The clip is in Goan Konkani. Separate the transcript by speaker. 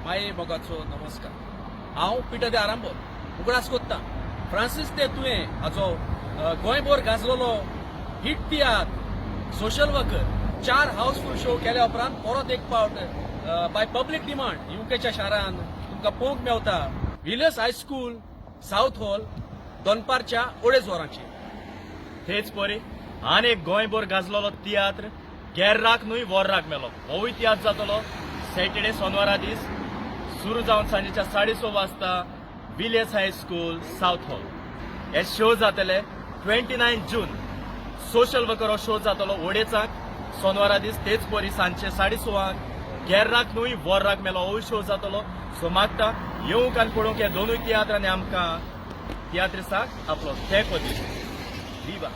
Speaker 1: माये मोगाचो नमस्कार. हांव पिटर दे आरांबोल उगडास कोत्ता फ्रांसीस ते तुवें हाचो गोंयभर गाजलेलो हिट तियात्र सोशल वर्कर चार हाऊसफुल शो केल्या उपरांत परत एक फावट बाय पब्लीक डिमांड युकेच्या शारान तुमकां पळोवंक मेवता, विलियर्स हायस्कूल, साऊथ हॉल, दनपारच्या 2.5 वरांचेर.
Speaker 2: तेच परी आनी एक गोंयभर गाजलेलो तियात्र गेर्राक न्हय वोर्राक मेलो, होवूय तियात्र जातलो सॅटर्डे, सोनवारा दीस, सुरू जावन सांजेच्या 6:30 वाजता, विलियर्स हायस्कूल, साऊथ हॉल. हे शो जातले 29 जून. सोशल वर्कर हो शो जातलो ओडेचाक सोनवारा दीस. तेच परी सांजचे 6:30 गेर्राक न्हय वोर्राक मेलो होवूय शो जातलो. सो मागता येवंक आनी पळोवंक हे दोनूय तियात्र आनी आमकां तियात्रिसाक आपलो तेंको दिवंक. विवा!